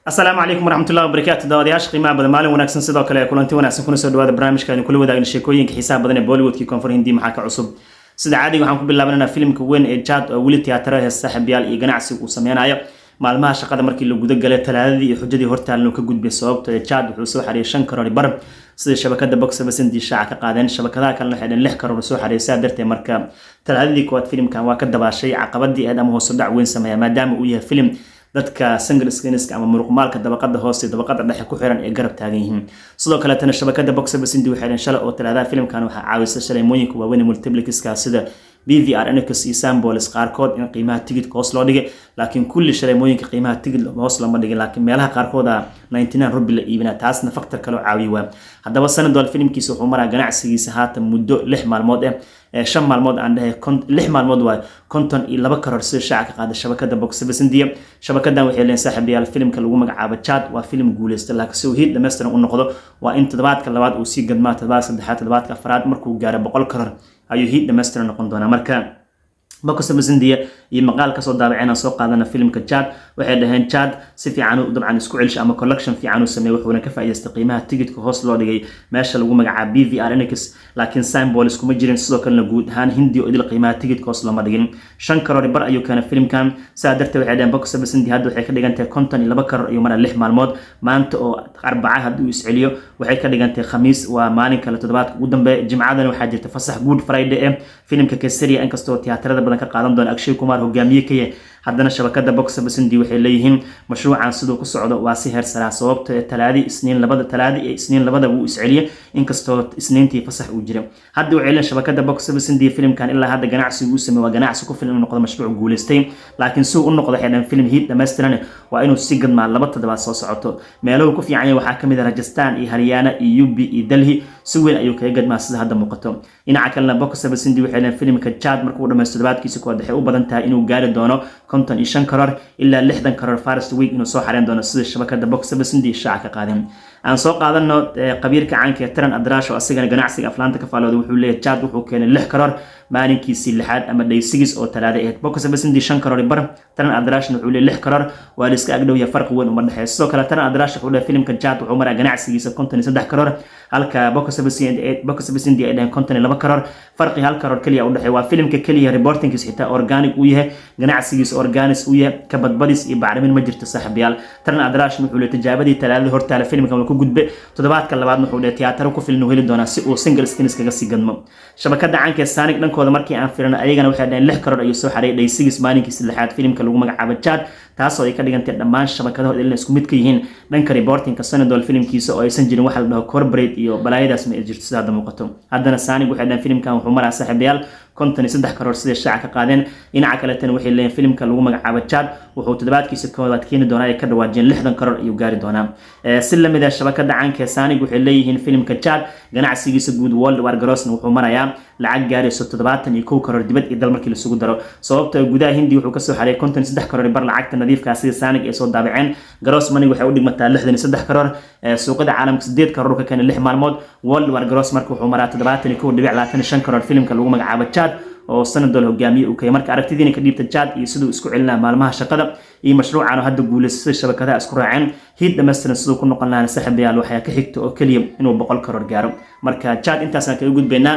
Asalaamu calaykum waraxmatullahi wabarakaatu. Daawadayaasha qiimaha badan, maalin wanaagsan, sidoo kale kulanti wanaagsan. Kuna soo dhawaada barnaamijka aynu kula wadaagna sheekooyinka xiisaha badan ee Bollywoodkii Koonfur Hindi. Maxaa ka cusub? Sida caadiga waxaan ku bilaabananaa filimka weyn ee Jaat oo weli tiyaatarada heesta, saaxiibayaal, iyo ganacsiga uu sameynayo maalmaha shaqada. Markii la guda galay Talaadadii iyo xujadii hortaalna ka gudbay, sababto ee Jaat wuxuu soo xareeyay 5 karoor bar, sida shabakada Box Office India shaaca ka qaadeen. Shabakadaha kalena waxay dhaheen 6 karoor soo xareeyay. Saa darteed marka Talaadadii koowaad filimkan waa ka dabaashay caqabadii aad ama hoos u dhac weyn sameeya, maadaama uu yahay filim dadka single screenska ama muruqmaalka dabaqada hoose, dabaqada dhexe ku xiran ay garab taagan yihiin. Sidoo kaletana shabakada Box Office India waxay dhaheen shalay oo Talaadaha filimkan waxaa caawisa shaleemooyinka waaweyn ee multiplexka sida PVR INOX iyo Cinepolis qaarkood in qiimaha tigidhka hoos loo dhigay, laakiin kulli shaleemooyinka qiimaha tigid hoos lama dhigin, laakiin meelaha qaarkooda 99 rubi la iibinaa. Taasna factor kaloo caawiya waa. Haddaba Sunny Deol filimkiisa wuxuu maraa ganacsigiisa haatan muddo 6 maalmood eh, 5 maalmood aan dhahay, 6 maalmood waayo, 52 karoor, sida shaaca ka qaaday shabakada Box Office India. Shabakadan waxay leeyihin, saaxiibayaal, filimka lagu magacaabo Jaat waa filim guuleysta, laakiin si uu hit dhammaystiran u noqdo waa in toddobaadka labaad uu sii gadmaa, toddobaadka saddexaad, toddobaadka afraad markuu gaaro 100 karoor ayuu hit dhammaystiran noqon doonaa. Marka Box Office India iyo maqaal kasoo daabaceen aan soo qaadana filimka Jaat. Waxay dhaheen Jaat si fiican u dabcan isku celsha ama collection fiican uu sameeyey, wuxuuna ka faa'iidaystay qiimaha tigidhka hoos loo dhigay meesha lagu magacaabo PVR INOX, laakiin Cinepolis kuma jirin. Sidoo kalena guud ahaan Hindi oo idil qiimaha tigidhka hoos looma dhigin. 5 karoor bar ayuu keenay filimkan. Saa darteed waxay dhaheen Box Office India hadda waxay ka dhigan tahay 52 karoor ayuu maraa 6 maalmood. Maanta oo Arbaca haddii uu isceliyo, waxay ka dhigan tahay Khamiis waa maalin kale toddobaadka ugu dambeeya. Jimcadana waxaa jirta fasax Good Friday eh. Filimka Kesariya, inkastoo tiyaatarada badan ka qaadan doona, Akshay Kumar hogaamiye ka yahay, haddana shabakada Box Office India waxay leeyihiin mashruucan siduu ku socdo waa si heer saraa, sababto ee Talaadi Isniin labada, Talaadi iyo Isniin labada wuu isceliye, inkastoo Isniintii fasax uu jiray. Hadda waxay leeyihiin shabakada Box Office India filimkan ilaa hadda ganacsigu uu sameeyey waa ganacsi ku filan inuu noqdo mashruuc guuleystay, laakiin si uu u noqdo, waxay dhaheen, film hit dhammaystiran waa inuu si gadmaa 2 toddobaad soo socoto. Meelahu ku fiican yahay waxaa kamid ah Rajasthan iyo Haryana iyo UP iyo Delhi, si weyn ayuu kaga gadmaa sida hadda muuqato. Dhinaca kalena Box Office India waxay leeyihiin filimka Jaat markuu dhammaysto toddobaadkiisa koowaad waxay u badan tahay inuu gaari doono 55 karoor ilaa 60 karoor first week inuu soo xareen doono, sida shabakada Box Office India shaaca ka qaadeen. Aan soo qaadano qabiirka caanka ee Taran Adarsh oo asigana ganacsiga aflaanta ka faalooda. Wuxuu leeyahay Jaat wuxuu keenay 6 karoor maalinkiisii lixaad ama day six oo Talaada ahayd. Box Office India 5 karoor bar, Taran Adarshna wuxuu leeyahay 6 karoor, waa la iska agdhow yahay, farqi weyn uma dhexeeyo. Sidoo kale Taran Adarsh wuxuu leeyahay filimka Jaat wuxuu maraa ganacsigiisa 53 karoor, halka Box Office India ay dhaheen 52 karoor. Farqi 1 karoor keliya u dhexeeya. Waa filimka keliya reportingkiisa xitaa organic uu yahay, ganacsigiisa organic uu yahay, kabadbadis iyo bacrimin ma jirto, saaxiibayaal. Taran Adarsh wuxuu leeyahay tijaabadii Talaadada hortaala filimkan wuu ku gudbay. Toddobaadka labaadna wuxuu leeyahay tiyaataro ku filan uu heli doonaa si uu single screens kaga sii gadmo. Shabakada caanka ee Sonic dhankooda markii aan firino, ayagana waxay dhaheen 6 karoor ayuu soo xareeyay day six, maalinkii saddexaad, filimka lagu magacaabo Jaat, taasoo ay ka dhigantay dhammaan shabakadahooda inay isku mid ka yihiin dhanka reportingka Sunny Deol filimkiisa, oo aysan jirin waxa la dhaho corporate iyo balaayadaas ma jirto sida hadda muuqato. Haddana Sonic waxay dhaheen filimkan wuxuu maraa, saaxiibayaal, 53 karoor, siday shaaca ka qaadeen. Dhinaca kaletana waxay leeyihin filimka lagu magacaabo Jaat wuxuu toddobaadkiisa koowaad keeni doonaa, ay ka dhawaajiyeen, 60 karoor ayuu gaari doonaa. Si lamid ah shabakada caanka ee Sonic waxay leeyihiin filimka Jaat ganacsigiisa guud worldwide grossna wuxuu marayaa lacag gaarayso 71 karoor dibad iyo dal markii lasugu daro, sababta gudaha Hindi wuxuu kasoo xareeyay 53 karoor bar lacagta nadiifkaa, sida Sonic ay soo daabaceen. Gross money waxay u dhigmataa 63 karoor. Suuqada caalamka 8 karoor ka keenay 6 maalmood. Worldwide gross marka wuxuu maraa 71.25 karoor filimka lagu magacaabo Jaat oo Sunny Deol hogaamiye uu kayay. Marka aragtidiina ka dhiibta Jaat iyo siduu isku celinaa maalmaha shaqada iyo mashruucan oo hadda guuleystay, sida shabakadaha isku raaceen, hit dhammaystiran siduu ku noqon lahaana, saaxiibayaal, waxaa ka xigta oo keliya inuu 100 karoor gaaro. Marka Jaat intaasaan kaga gudbaynaa.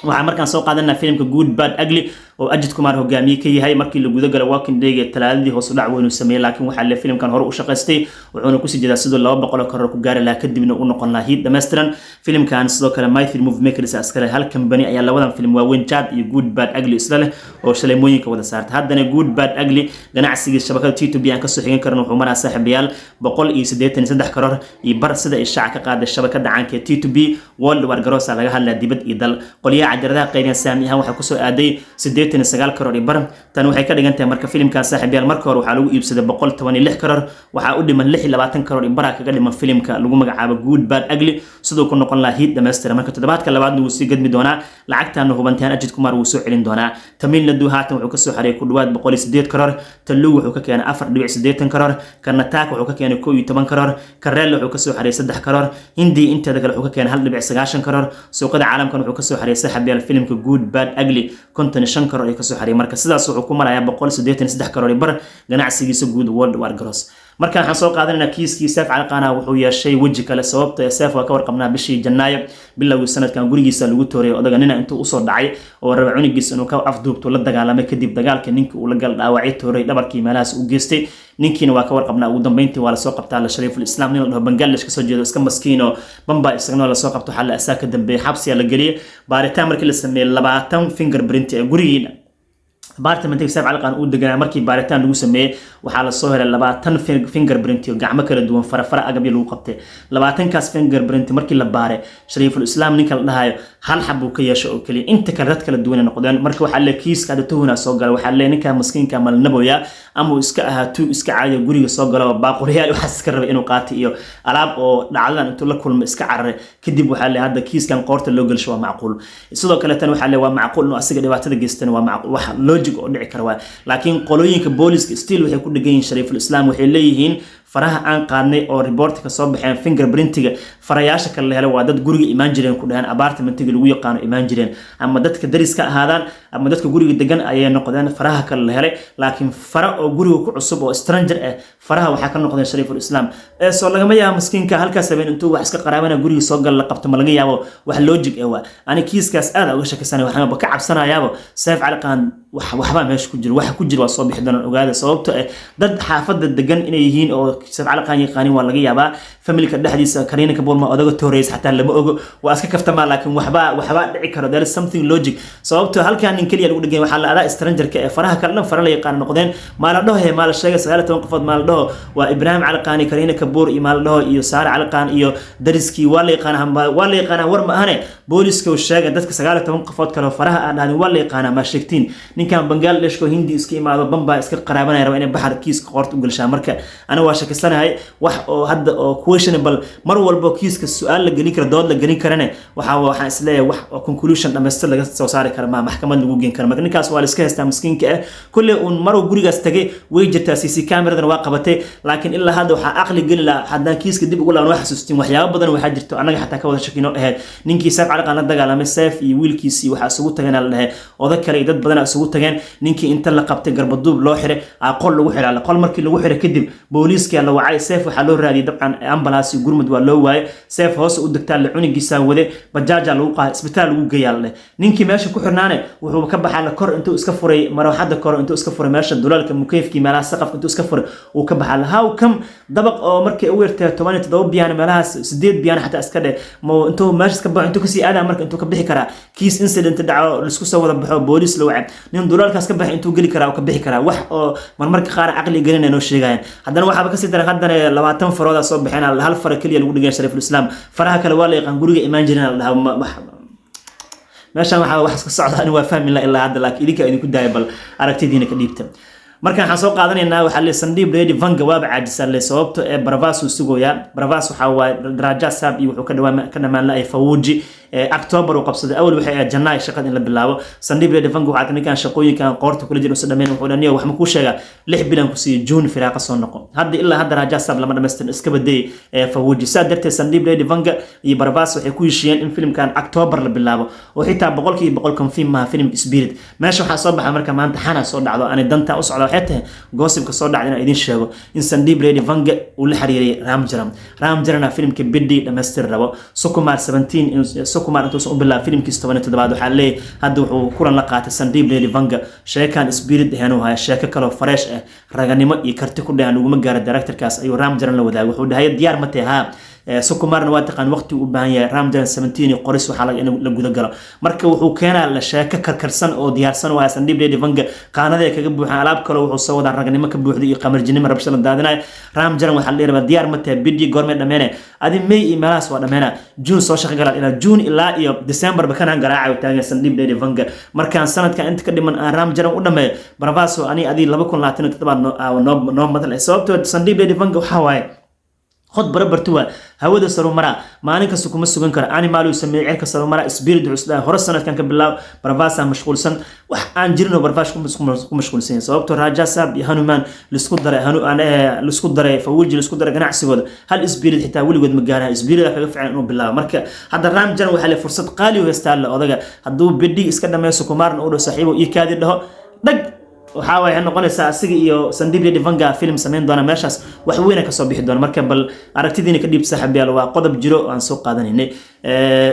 Waxaa markaan soo qaadanaa filimka Good Bad Ugly oo Ajith Kumar hogaamiye ka yahay. Markii la guda galo working day Talaadadii, hoos u dhac weyn uu sameeyey, laakiin waxaa le filimkan hore u shaqaystay, wuxuuna kusii jeedaa siduu 200 karoor ku gaari lahaa, kadibna u noqon lahaa hit dhammaystiran. Filimkan sidoo kale Mythri Movie Makers iskale. Hal company ayaa labadan film waaweyn, Jaat iyo Good Bad Ugly, isla leh oo shaleemooyinka wada saartay. Haddana Good Bad Ugly ganacsigii shabakada T2B aan kasoo xigan karin wuxuu maraa, saaxiibayaal, 183 karoor iyo bar, sida ay shaaca ka qaaday shabakada caanka ee T2B. Worldwide gross laga hadlaa dibad iyo dal. Qolyaha cajaladaha qaybiyaan saami ahaan waxaa kusoo aaday 89 karoor iyo bar. Tan waxay ka dhigan tahay marka filimkan, saaxiibayaal, marka hore waxaa lagu iibsaday 116 karoor, waxaa u dhiman 26 karoor iyo baraa kaga dhiman filimka lagu magacaabo Good Bad Ugly siduu ku noqon lahaa hit dhammaystiran. Marka toddobaadka labaadna wuu sii gadmi doonaa, lacagtaana hubantaan Ajith Kumar wuu soo celin doonaa. Tamil Nadu haatan wuxuu kasoo xareeyay ku dhawaad 108 karoor. Telugu wuxuu ka keenay 4.80 karoor. Karnataka wuxuu ka keenay 11 karoor. Kerala wuxuu kasoo xareeyay 3 karoor. Hindi inteeda kale wuxuu ka keenay 1.90 karoor. Suuqada caalamkan wuxuu kasoo xareeyay, saaxiibayaal, filimka Good Bad Ugly 55 karoor ayuu kasoo xareeyay. Marka sidaas wuxuu ku marayaa 183 karoor bar ganacsigiisa guud worldwide gross. Marka waxaan soo qaadanaynaa kiiskii Saif Cali Khan. Wuxuu yeeshay weji kale, sababta Saif waa ka warqabnaa, bishii Janaayo bilowgii sanadkan gurigiisa lagu tooriyay odaga. Nina intuu usoo dhacay oo raba cunigiisa inuu ka afduubto la dagaalamay. Kadib dagaalka ninka uu la gal dhaawacay, tooray dhabarkii meelahaas u geystay. Ninkiina waa ka warqabnaa, ugu dambeyntii waa lasoo qabtaa la Shariiful Islaam, nin la dhaho, Bangladesh kasoo jeedo, iska maskiino Bamba, isagana lasoo qabto. Waxaa la asaa ka dambeeyay, xabsiyaa la geliyay. Baaritaan markii la sameeyey, 20 fingerprint ee gurigiina apartmentiga Saif Cali Khan uu deganaa markii baaritaan lagu sameeyey, waxaa lasoo helay 20 fingerprint iyo gacmo kala duwan, farafara agabyo lagu qabtay. 20-kaas fingerprint markii la baaray, Shariiful Islaam ninka la dhahayo hal xab uu ka yeesho oo keliya, inta kale dad kala duwan ay noqdeen. Marka waxaa le kiiska hadda tuhuna soo galay. Waxaa le ninka maskiinka malnaboya ama uu iska ahaa tuug iska caadiya, guriga soo galo, baaqulyaal waxaas iska rabay inuu qaato iyo alaab oo dhacdadan intuu la kulmo iska cararay. Kadib waxaa le hadda kiiskan qoorta loo gelsho waa macquul. Sidoo kale tan waxaa le waa macquul inuu asiga dhibaatada geystana, waa macquul, wax logic oo dhici kara waa. Laakiin qolooyinka booliska still waxay ku dhegan yihiin Shariiful Islaam. Waxay leeyihiin faraha aan qaadnay oo reportka soo baxeen, fingerprintiga farayaasha kale la helay, waa dad guriga imaan jireen ku dhaheen, apartmentiga lagu yaqaano imaan jireen, ama dadka dariska ahaadaan ama dadka guriga degan ayay noqdeen faraha kale la helay. Laakiin fara oo guriga ku cusub oo stranger ah faraha waxaa ka noqdeen Shariiful Islaam. Soo lagama yaabo maskiinka halkaas habeen intuu wax iska qaraabana guriga soo gal la qabto? Ma laga yaabo? Wax logic eh waa. Ani kiiskaas aad uga shakisanay, waxaanba ka cabsanayaaba Saif Cali Khan waxbaa meesha ku jira. Waxa ku jira waa soo bixi doonaan, ogaada. Sababto eh dad xaafadda degan inay yihiin oo Saif Cali Khan yaqaanin waa laga yaabaa. Familka dhexdiisa Kariina Kapoor ma odaga tooreysa xataa lama ogo, waa iska kaftamaa, laakiin waxbaa dhici karo. There is something logic, sababto halkan nin keliya lagu dhegan waxaa la adaa strangerka ee faraha kale dhan fara la yaqaan noqdeen. Maa la dhaho, maa la sheegay 19 qofood, maa la dhaho waa Ibraahim Cali Khan, Kariina Kapoor iyo maa la dhaho iyo Saara Cali Khan iyo dariskii, waa la yaqaanaa, waa la yaqaanaa. War ma ahane, booliska uu sheegay dadka 19 qofood kale faraha aan dhahdin waa la yaqaanaa. Ma sheegtiin ninkan Bangladeshko Hindi iska imaado, Bamba iska qaraabanaya, raba inay baxar kiiska qoorta u gelshaan. Marka aniga waa shakisanahay, wax oo hadda oo questionable, mar walbo kiiska su-aal la gelin karo, dood la gelin karane, waxaan isleeyahay wax oo conclusion dhamaystir laga soo saari kara ma maxkamad lagu geen karo. Marka ninkaas waa la iska haystaa miskiinka ah. Kulley uun maruu gurigaas tagay way jirtaa, CC cameradana waa qabatay, laakiin ilaa hadda waxaa aqli geli lahaa haddaan kiiska dib ugu laaban. Wax xasuustiin, waxyaabo badan waxaa jirto annaga xataa ka wada shakino ahayd. Ninkii Saif Cali Khan la dagaalamay, Saif iyo wiilkiisii waxaa isugu tageen la dhahay odag kale iyo dad badan isugu tageen. Ninkii inta la qabtay, garbaduub loo xiray, qol lagu xiray. Qol markii lagu xiray kadib, booliiska la wacay. Saif waxaa loo raadiyay dabcan ambulance iyo gurmud, waa loo waayay. Saif hoose u degtaa la, cunigiisaa wade, bajaaja lagu qaaday, isbitaal lagu geeyaa la dhahay. Ninkii meesha ku xirnaane wuxuu ka baxaa la kor, intuu iska furay marawaxada kor, intuu iska furay meesha dulaalka mukeyfkii, meelaha saqafka intuu iska furay uu ka baxaa. How come dabaq oo markay ugu yartahay 17 biyaan, meelahaas 8 biyaan xataa iska dheh, ma intuu meesha iska baxo intuu kasii aadaa? Marka intuu ka bixi karaa? Kiis incident dhaco, laisku soo wada baxo, booliis la wacay, nin dulaalkaas ka baxay intuu geli karaa oo ka bixi karaa? Wax oo marmarka qaar caqli gelinay noo sheegayaan. Haddana waxaaba kasii daran, haddana 20 faroodaa soo baxeen, hal fara keliya lagu dhigay Shariiful Islaam, faraha kale waa la yaqaan, guriga imaan jirin la dhahaa. Meeshan waxaa wax iska socda ani waa fahmi la ilaa hadda, laakiin idinka idinku daaya, bal aragtidiina ka dhiibta. Marka waxaan soo qaadanaynaa, waxaa le Sandeep Reddy Vanga waaba caajisaa le, sababto ee Prabhas uu sugoyaa. Prabhas waxaa waaye Raja Saab iyo wuxuu ka dhawaa ka dhamaan la-ay Fauji. October uu qabsaday, awal waxay ahayd Janaay shaqada in la bilaabo. Sandeep Reddy Vanga waxaa ninkan shaqooyinkan qoorta kula jira usa dhameyn. Wuxuu dhaniyo wax ma kuu sheegaa, 6 bilan ku siiyey, June firaaqa soo noqo. Hadda ilaa hadda Raja Saab lama dhamaystirin, iska badeey Fauji. Saa darteed Sandeep Reddy Vanga iyo Prabhas waxay ku heshiiyeen in filimkan October la bilaabo, oo xitaa 100% confirm maaha filimka Spirit. Meesha waxaa soo baxa marka maanta xana soo dhacdo, ani danta u socda waxay tahay gossipka soo dhacda inaan idin sheego in Sandeep Reddy Vanga uu la xiriiray Ram Charan. Ram Charana filimka Peddi dhamaystir rabo, Sukumar 17, Sukumar intuusan u bilaab filimkiisa 17aad. Waxaa leeyahay hadda wuxuu kulan la qaatay Sandeep Reddy Vanga. Sheekan Spirit ahaan uu haya, sheeko kaloo fresh ah, raganimo iyo karti ku dhahan uguma gaaro directorkaas ayuu Ram Charan la wadaagay. Wuxuu dhahay diyaar ma tahay? Haa. Sukumarna waa taqaan waqti u baahan yahay Ram Charan 17 iyo qoris waxaa laga in la guda galo. Marka wuxuu keenaa la sheeko karkarsan oo diyaarsan waa Sandeep Reddy Vanga, qaanada ay kaga buuxaan alaab kale. Wuxuu soo wadaa ragnimo ka buuxda iyo qamarjinimo rabsho la daadinayo. Ram Charan waxaa la rabaa, diyaar ma tahay? Peddi goormee dhameene? Adi May iyo meelahaas waa dhameena, June soo shaqo galaa, ilaa June ilaa iyo December ba kanaan garaaca taagan Sandeep Reddy Vanga. Markaan sanadkan inta ka dhiman aan Ram Charan u dhameeyo Prabhas ani adi 2027 noo madal. Sababtoo Sandeep Reddy Vanga waxaa waaye hod barabartu waa hawada saru maraa, maalin kasta kuma sugan karo. Animal uu sameeyey, cirka saru maraa. Spirit wuxuu isdhahay hore sanadkan ka bilaab. Prabhasa mashquulsan, wax aan jirin oo Prabhas ku mashquulsan yahay, sababtoo Raja Saab iyo Hanuman lisku daray, hanu aan lisku daray, Fauji lisku daray, ganacsigooda hal Spirit xitaa weligood ma gaaraan. Spirit kaga fiican inuu bilaabo. Marka hadda Ram Charan waxaa le fursad qaali u haystaa la odaga, hadduu Peddi iska dhameyso, Kumaarna uu dhaho saaxiibo iyo kaadi dhaho dhag. Waxaa waxay noqonaysaa asiga iyo Sandeep Reddy Vanga film samayn doona, meeshaas wax weyn ka soo bixi doona. Marka bal aragtidiina ka dhiib, saaxiibayaal. Waa qodob jiro oo aan soo qaadanaynay.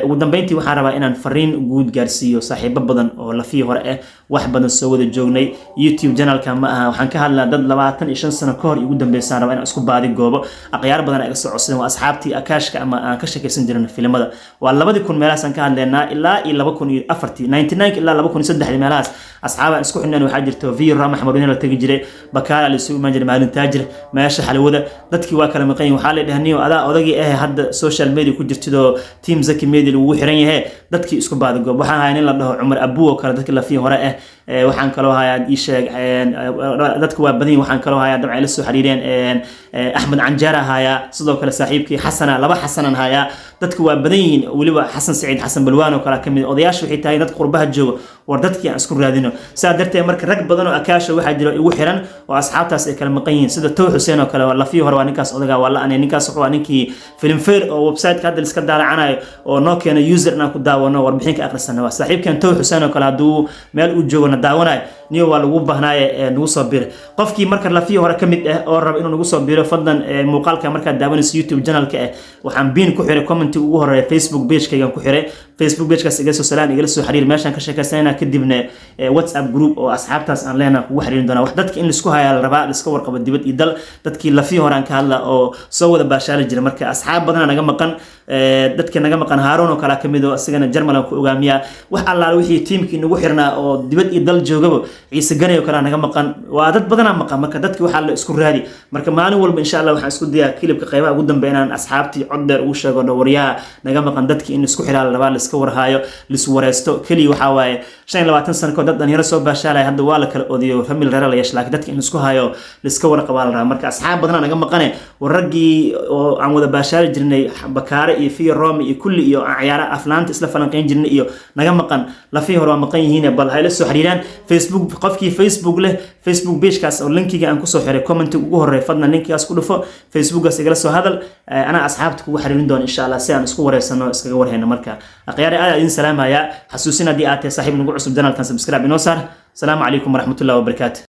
Ugu dambeyntii, waxaan rabaa inaan fariin guud gaarsiiyo saaxiibo badan oo lafii hore ah, wax badan soo wada joognay. YouTube channelka ma aha, waxaan ka hadlaa dad 25 sano ka hor igu dambeysaan rabaa inaan isku baadi goobo. Akhyaar badan ay iga soo codsadeen, waa asxaabtii Akaashka ama aan ka sheekaysan jirin filimada. Waa 2000 meelahaas aan ka hadlaynaa, ilaa iyo 2004-tii, 99 ilaa 2003-dii meelahaas. Asxaabaan isku xidhneen waxaa jirta V Rama Xamaruun la tegi jiray, Bakaala la isugu imaan jiray, Maalin Taajir, meesha xalwada. Dadkii waa kala maqan yihin. Waxaa la dhahay, "Niyo, adaa odagii eh, hadda social media ku jirtidoo Team Zaki Media lagugu xiran yahay, dadkii isku baadi goob." Waxaan hayaa nin la dhaho Cumar Abu oo kale, dadkii lafii hore ah. Waxaan kaloo hayaa, ii sheeg, dadka waa badan yihin. Waxaan kaloo hayaa, dabcan la soo xiriireen, Axmed Canjeera hayaa, sidoo kale saaxiibkii Xasana, laba Xasanan hayaa. Dadka waa badan yihiin, weliba Xasan Saciid, Xasan Balwaan oo kale kamid. Odayaasha waxay tahay dad qurbaha jooga, war dadkii aan isku raadino. Saa darteed marka rag badan oo Akaasha waxaa jira igu xiran oo asxaabtaas ay kala maqan yihiin, sida Tow Xuseen oo kale. Lafii hore waa ninkaas odaga, waa la anay. Ninkaas wuxuu ninkii Filmfare oo website-ka hadda liska daalacanayo oo noo keenay user inaan ku daawano, warbixin ka akhrisano. Waa saaxiibkan Tow Xuseen oo kale. Hadduu meel uu joogo na daawanayo, niyo waa lagu baahnaaye, nagu soo biro. Qofkii marka lafii hore ka mid ah oo raba inuu nagu soo biro, fadlan muuqaalka markaad daawanayso YouTube channelka ah, waxaan pin ku xiray comment ugu horeeya, Facebook pagekaygan ku xiray. Facebook pagekaas iga soo salaan, igala soo xiriir, meeshaan ka sheekaysanayna. Kadibna WhatsApp group oo asxaabtaas aan leenahay kugu xiriirin doonaa. Wax dadka in laisku hayaa la rabaa, laiska warqabo dibad iyo dal, dadkii lafii hore aan ka hadla oo soo wada baashaali jira. Marka asxaab badana naga maqan, dadka naga maqan Haaruun oo kale kamid oo isagana Jarmal aan ku ogaamiyaa. Wax allaala wixii tiimkii nagu xirnaa oo dibad iyo dal joogaba, Ciise Ganay oo kale naga maqan, waa dad badanaa maqan. Marka dadki waxaa la isku raadi. Marka maalin walba, insha Allah, waxaan isku dayaa clipka qaybaha ugu dambeya inaan asxaabtii cod dheer ugu sheego dhawaryaha naga maqan, dadki in isku xiraa la rabaa, laiska warhaayo, lais wareysto. Keliya waxaa waaye 25 sano kood dad dhalinyaro soo baashaalaya, hadda waa la kala odiyo, family reer la yeesha, laakiin dadka in isku hayo, laiska warqabaa la rabaa. Marka asxaab badanaa naga maqane, war raggii oo aan wada baashaali jirnay, Bakaare iyo Fiya Rome iyo kulli iyo aan ciyaara aflaanta isla falanqeyn jirnay iyo naga maqan, lafii hore waa maqan yihiin, bal hayla soo xiriiraan Facebook. Qofkii Facebook leh, Facebook pagekaas oo linkiga aan kusoo xiray comment ugu horeeya, fadlan linkigaas ku dhufo, Facebookgaas igala soo hadal. Anaa asxaabta kugu xiriirin doona, insha Allah, si aan isku wareysano, iskaga warhayno. Marka akhyaari, aad idin salaamaya. Xasuusin, haddii aad tahay saaxiib nagu cusub channelkan, subscribe inoo saar. Asalaamu calaykum waraxmatullahi wabarakaatu.